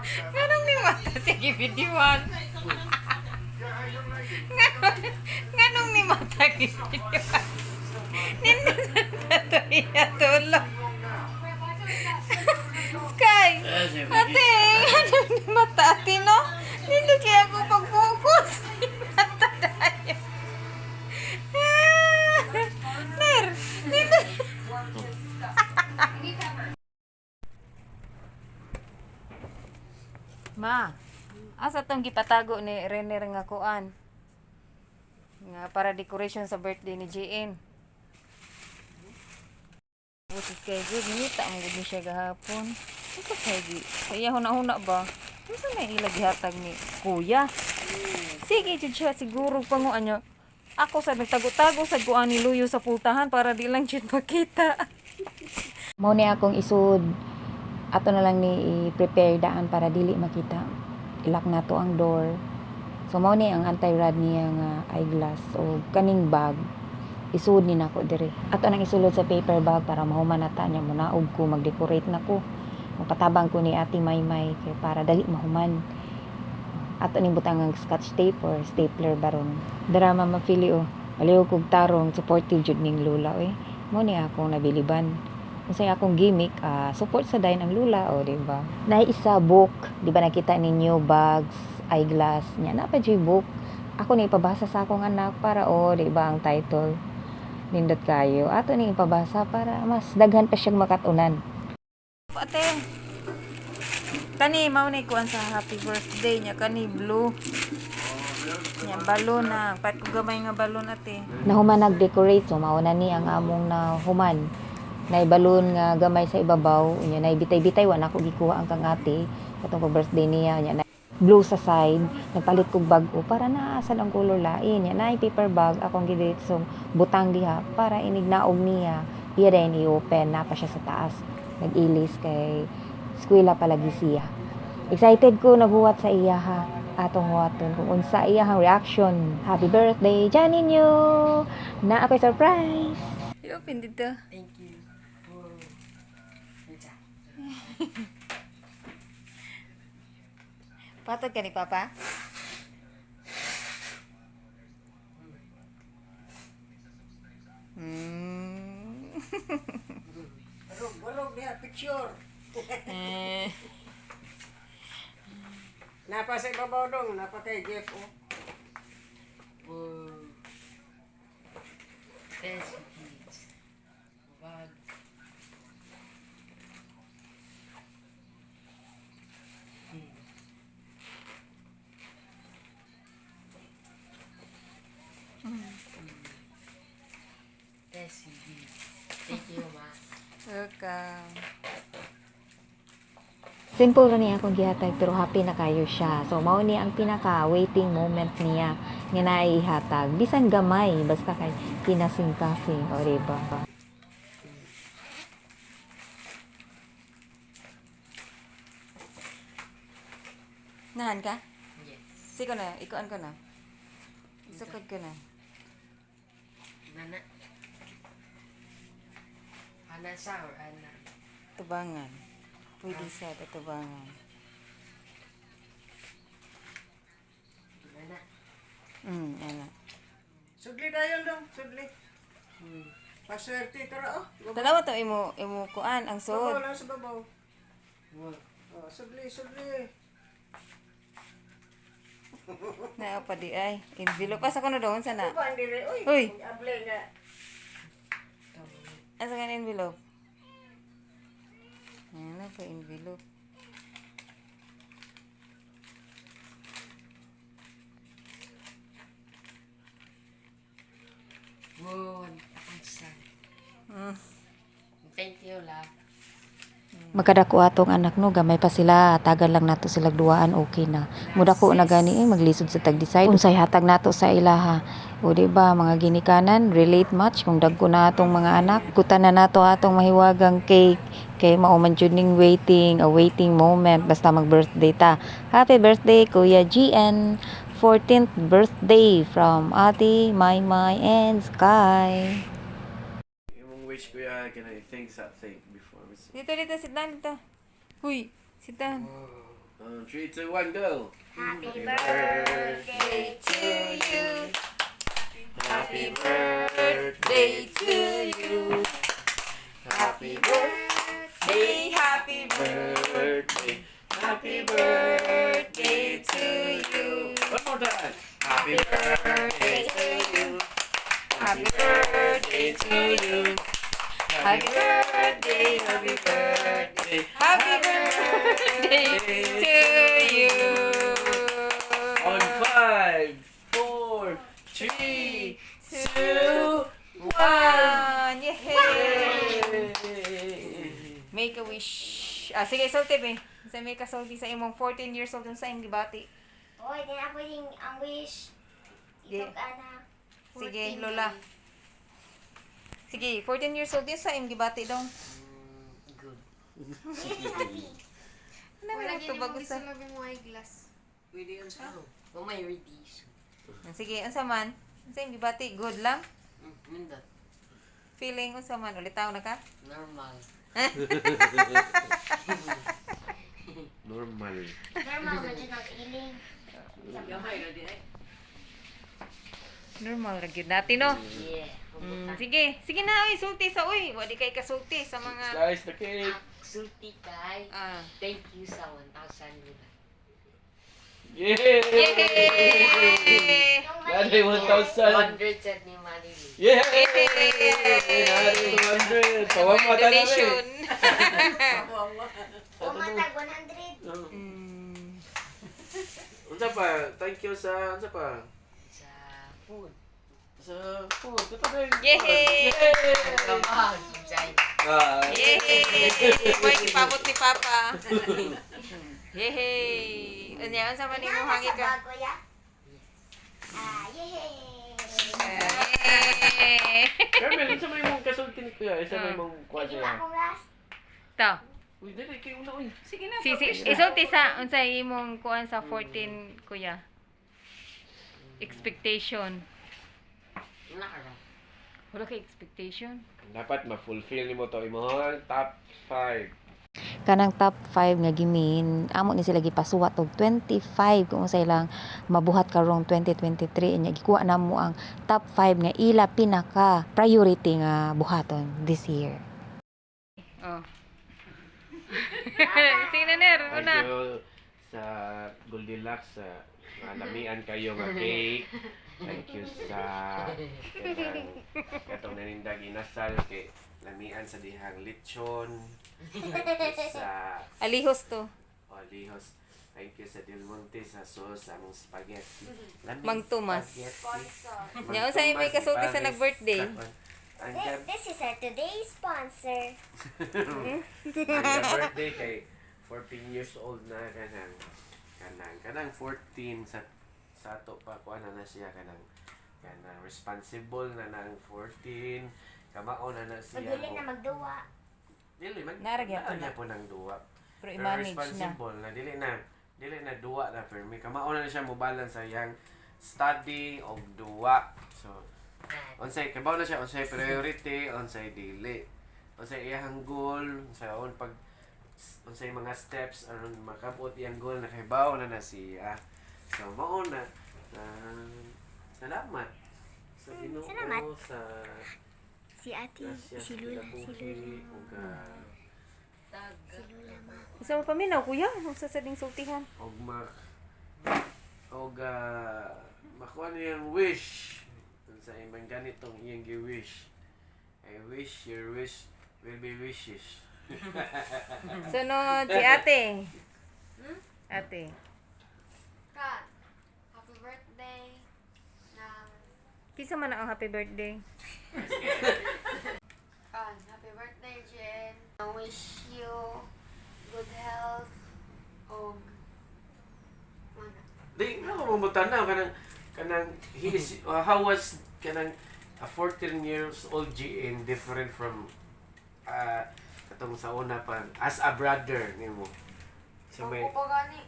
Nganong ni mata siya gibidiwan? Nganong ni mata gibidiwan? Nindot sa iya tulog. Sky! Ate, nganong ni mata ate no? Nindot kaya ako pag-focus. Mata tayo. Ner, nindot. Ma, asa tong gipatago ni Renner nga kuan? Nga para decoration sa birthday ni JN. Butis kay good, ngita ang gud ni siya gahapon. Asa kay gi? Sa iya huna-huna ba? Unsa may ila gihatag ni kuya? Sige jud siya siguro panguan niya. Ako sa nagtago-tago sa kuan ni Luyo sa pultahan para di lang jud makita. Mao ni akong isud, ato na lang ni i-prepare daan para dili makita. I-lock nato ang door. So mao ni ang anti-rad niya nga eyeglass o kaning bag isud ni nako diri. Ato nang isulod sa paper bag para mahuman na ta niya, munaog ko, mag-decorate na ko. Mapatabang ko ni Ate Maymay kay para dali mahuman. Ato ning butang ang scotch tape or stapler baron. Drama mapili oh. Aliw kog tarong, supportive jud ning lula oy. Mo ni akong nabiliban. Unsay akong gimmick, support sa dayon ang lula, o di ba? Nay isa book, di ba nakita ninyo bags, eyeglass, nya na pa jud book. Ako ni ipabasa sa akong anak para o di ba ang title nindot kayo. Ato ni ipabasa para mas daghan pa siyang makatunan. Ate. Kani mao ni kuan sa happy birthday niya kani blue. Nya balon na, pat ko gamay nga balon ate. Nahuman nag-decorate, so mauna ni ang among nahuman. Nay balon nga gamay sa ibabaw, unya nay bitay-bitay wa nako gikuha ang kang ate katong pa birthday niya, unya nay blue sa side, nagpalit kog bag-o para naasad ang color lain. Nya nay paper bag akong gidiretsong butang diha para inig naog niya. Iya dayon i-open na pa siya sa taas. Nag-ilis kay eskwela palagi siya. Excited ko naghuwat sa iya ha. Atong huwaton kung unsa iya ang reaction. Happy birthday, Janinyo! Na ako'y surprise! I-open dito. Thank you. Wow. Patod ka ni Papa? Barog, barog niya, picture. Eh, Napa sa ibabaw dong, napa kay Jeff, oh. Wow. Best kids. Bag. Best kids. Thank you, ma. Welcome. Simple ra niya akong gihatag pero happy na kayo siya. So mao ni ang pinaka waiting moment niya nga naihatag. Bisan gamay basta kay kinasing-kasing o di ba? Nahan ka? Yes. Siko na, ikuan ko na. Isukod ko na. Nana. Ana sa or ana? Tubangan. Pwede sa tubangan. Nana. Ana. Sudli dayon dong, sudli. Paswerte ito ra oh. Tanawa to imo imo kuan ang Babaw suod. lang sa babaw. Oh, sudli, sudli. Naa pa di ay. Envelope asa ko na doon sana. Ba dire oy. Uy. Able nga. Asa ka na envelope? Ano pa envelope? Wow, ang sad. Thank you, love. Magkadako atong anak no, gamay pa sila, tagal lang nato sila duwaan, okay na. Mudako na gani eh, maglisod sa tag-decide unsay hatag nato sa ilaha. O di ba mga ginikanan, relate much kung dagko na atong mga anak, kutan na nato atong mahiwagang cake kay mao man jud ning waiting, a waiting moment basta mag-birthday ta. Happy birthday Kuya GN. 14th birthday from Ate, Maymay, and Sky. Imong wish kuya, can I think sa think before we Dito dito sit down dito. Huy, sit down. Oh. 3, 2, 1, go! Happy birthday to you. Happy birthday to you. Happy Birthday, happy birthday. Happy birthday to you. One more time. Happy birthday to you. Happy birthday to you. Happy birthday, happy birthday, happy birthday to you. On 5, 4, 3, 2, 1. One! Yay! Yay! Make a wish. Ah, sige, sulti be. Sa may kasulti sa imong 14 years old sa imong gibati. Oy, di na pwedeng ang wish. Di. Itog ana. Sige, 14 Lola. Sige, 14 years old din sa imong gibati dong. Good. Happy. Ano man tubag sa? mo eyeglass. Pwede yun sa ako. Kung may release. Sige, unsa man? Unsa imong gibati? Good lang? Nindot. Feeling unsa man? Ulitaw na ka? Normal. Normal. Normal man dyan ang feeling. Gamay na din eh. Normal ra gyud natin, no? Yeah. Sige, sige na oy, sulti sa oy. Wa di kay kasulti sa mga Slice the cake. Sulti kay. ah. Thank you sa 1,000 luna. Yay! Yay! Nanay, 1,000. 100 set ni Manili. Yay! Yay! 200. Pawamata na rin. Donation. Umatag 100. Unsa pa? Thank you sa unsa pa? Sa food. Sa food. Ito na yun. Yay! Come on, Jai. Ah. Yay! Boy, ipabot ni Papa. Yay! Unya, unsa man imong Nana hangi sa ka? bago ya? Ah, yay! Yay! Carmel, unsa may mong kasulti ni Kuya? Unsa may mong kuha Pwede siya? na akong last. Ta. Uy, dali kay una uy. Si si isulti sa unsa imong kuan sa 14, kuya. Expectation. Wala ka raw. Wala kay expectation. Dapat ma-fulfill nimo to imong top 5. Kanang top 5 nga gimin amo ni sila gipasuwat og 25 kung unsay lang mabuhat karong 2023. Nya gikuha namo ang top 5 nga ila pinaka priority nga buhaton this year. Oh. Sige na, Ner. Thank Una. you sa Goldilocks sa malamian kayo nga cake. Thank you sa kanang katong nanindag inasal kay lamian sa dihang lechon. Thank you sa Alihos to. Olihos. Thank you sa Del Monte sa sauce sa among spaghetti. Lamig Mang Tomas. spaghetti. Mang Nya, unsa may Tomas, kasulti sa ipares nag-birthday? Ang This is our today's sponsor. ang birthday kay 14 years old na kanang 14 sa ato pa kuan na na siya kanang responsible na nang 14, kamao na na siya. Madili na magduwa. Dili man Naa ra gyapon na. gyapon ang duwa. Pero Pero i-manage na. responsible na dili na duwa na pero may kamao na na siya mo balance sa iyang study og duwa. So unsay kabaw na siya unsay priority, unsay dili, unsay iyang goal, unsay on pag unsay mga steps aron makabot iyang goal, nakahibaw na na siya. So mao na, ah, salamat sa Ginoo Salamat. sa Si Ate, grasya si sa Lula, si kinabuhi Lula. ug ah, Si Lula ma. Unsa mo paminaw, kuya? Unsa sa ding sultihan? og ma og ah, makuha niyang wish sa imong ganitong iyang gi-wish. I wish your wish will be wishes. Sunod si ate. Ate. Ka, happy birthday ng Kinsa man ang happy birthday? Kan, happy birthday, Jen. I wish you good health og mana. Di nga ko mamutana kanang he is how was kanang a 14 years old GN different from katong sa una pa as a brother nimo sa may Ako pa gani.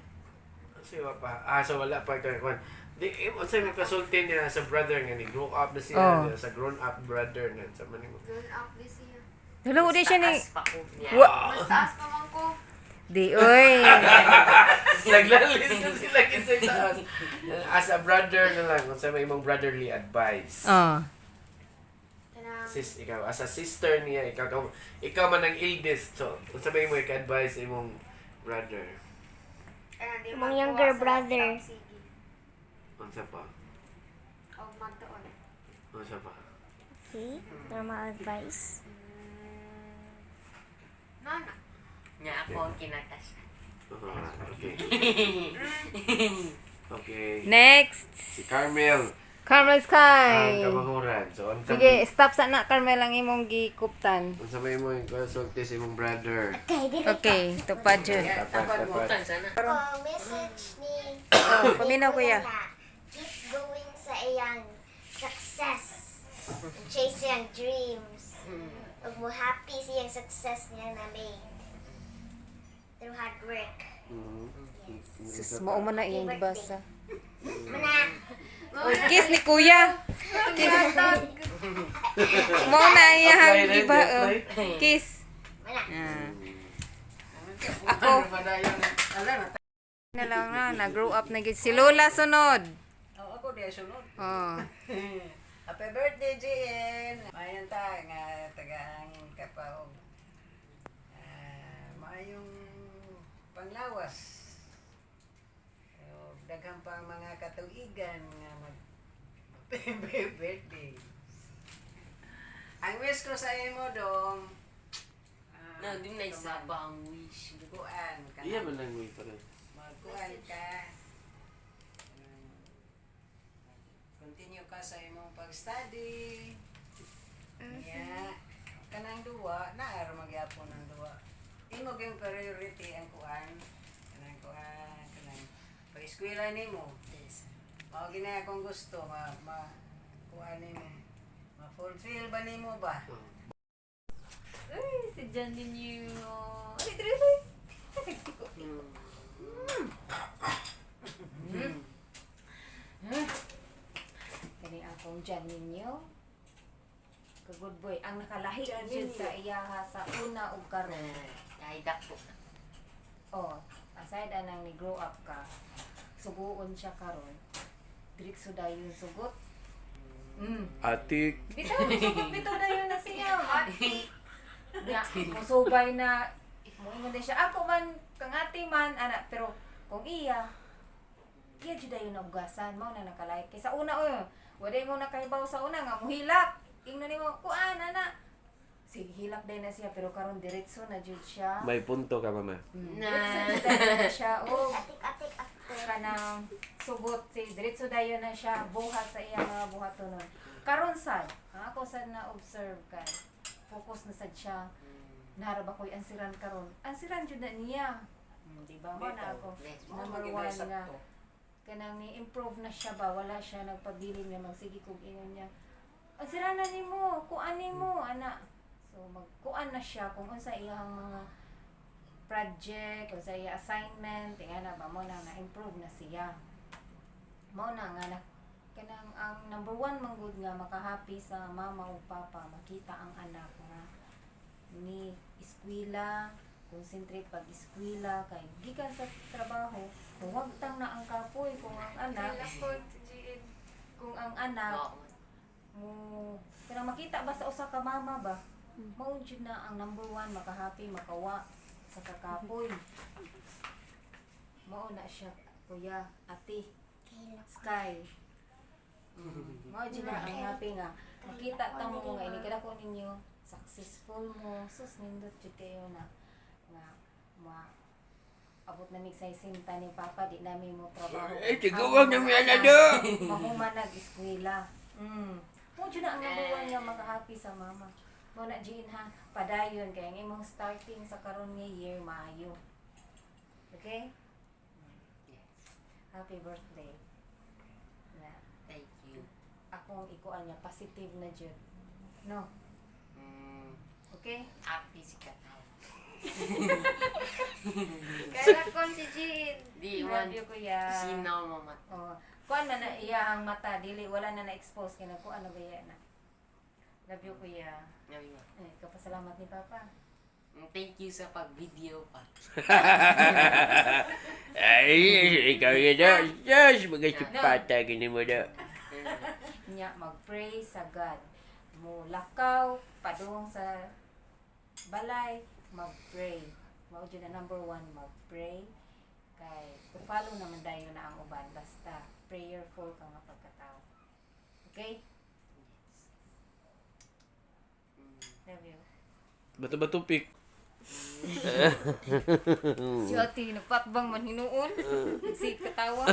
Kasi wala pa. Ah, so wala pa kay kwan. Di eh, unsay may kasulti niya sa brother nga ni grow up na siya Oh. sa grown up brother na sa man mo. Grown up this year. Hello, di siya ni Taas pa ko niya. Wa Mas taas pa man ko. Di oy. Naglalis na sila kinsa taas. As a brother na lang, unsa may imong brotherly advice? Oh. Kanang Sis, ikaw, as a sister niya, ikaw man ang eldest. So, unsa may imong advice imong brother? Kanang di Imong magkuha younger sa brother. laptop, sige. Unsa pa? Og magtuon. Unsa pa? Okay, normal advice. Nana. Nya ako ang kinatas. Ah, okay. Okay. Next. Si Carmel. Carmel Ang Sky. kamahuran. So, unsa Sige, stop sa na Carmel ang imong gikuptan. Unsa may imong konsulti sa imong brother? Okay, dili. Okay, tupad jud. Tapat, tapat. Sana. Ang message ni Oh, paminaw, kuya. na, keep going sa iyang success. And chase iyang dreams. Ug mo happy sa iyang success niya na made. Through hard work. Sus, mao man na iyang gibasa. Mana. Uy, kiss ni kuya. Kiss. Mao na iyang Apply rin, giba. apply. Oh. Kiss. Mana. Ah. Ako na lang na, na-grow up na gid si Lola sunod. Oh, ako di sunod. Oh. Happy birthday, JN! Maayong ta nga tagaan ka pa og maayong panglawas. Og daghan pang mga katuigan nga mag happy birthday. Ang wish ko sa imo dong No, di na isa ba ang wish? Kuan ka. Iya man lang mo rin. Magkuan ka. Continue ka sa imong pag-study. Yeah. Kanang duwa, naa ra magyapon ang duwa. Imo gyud priority ang kuan. Kanang kuan, kanang pag-eskwela nimo. Yes. Mao gini akong gusto ma ma kuan nimo. Ma-fulfill ba nimo ba? Uy, si John ninyo. Ay, dre, dre. Kani akong John ninyo. Ka-good boy. Ang nakalahi John jud ninyo. sa iyaha sa una ug karon. Ay, dako. Oh, aside anang ni grow up ka, suguon siya karon. Diretso dayon sugot. Atik. Bitaw, sugot bitaw dayon na siya. Ati. Nga, musubay na moingon din siya. Ako man kang ate man ana, pero kung iya iya jud dayon na ugasan mao na nakalay. Kaysa una oy, wala mo nakahibaw sa una nga muhilak. Ingnon nimo, kuan ana. Sige, hilak din na siya pero karon diretso na jud siya. May punto ka, mama. Na. Diretso jud dayon na siya. Oh, Atik atik after. kanang sugot si diretso dayon na siya buhat sa iya mga buhatonon karon sad ha, ako sad na observe kay focus na sad siya nara ba ko'y ansiran karon, ansiran jud na niya. Di ba mo na ako Yes. number one nga kanang ni improve na siya ba, wala siya nagpabilin nga magsige kog ingon niya ansiran na nimo, kuan nimo ana. So magkuan na siya kung unsa iyang mga project, unsa iya assignment, tingana ba mo na nga improve na siya. Mao na nga na kanang ang number one man gud nga makahappy sa mama o papa makita ang anak nga ni eskwela, concentrate pag eskwela kay gikan sa trabaho huwagtang na ang kapoy kung ang anak mo pero makita ba sa usa ka mama ba, mao jud na ang number one makahappy makawa sa kakapoy. Mao na siya, kuya, ate Sky. Mao jud na ang happy nga makita ta mo nga ini kada ko ninyo successful mo. Sus, nindot jud kayo na nga ma abot na mig sa isinta ni papa, di namin mo trabaho. Eh, tiguang na mi ana do. Mahuman nag-eskwela. Mo jud na ang number one nga makahappy sa mama. Mo na Jean ha, padayon kay ang imong starting sa karon nga year maayo. Okay? Happy birthday. Na Thank you. Akong ikuan niya positive na jud. No. Okay? Happy si Kataw. Kaya kon si Jean. Di, Love one. you, kuya. Sinaw mama. Oh, kuan man na iya ang mata dili wala na na-expose kay nagkuan na ba iya na. Love you, kuya. Love you. Eh, kapasalamat ni papa. Thank you sa pag-video pa. Ay, ikaw yun na. Diyos, mga sipata, gini mo na. Nya mag-pray sa God. Mo lakaw padung sa balay, mag-pray. Mao jud na number one, mag-pray kay to follow naman dayon na ang uban basta prayerful ka nga pagkatao. Okay? Love you. Bato-bato pick. Si Ate, nagpatbang man hinuon. Si katawa.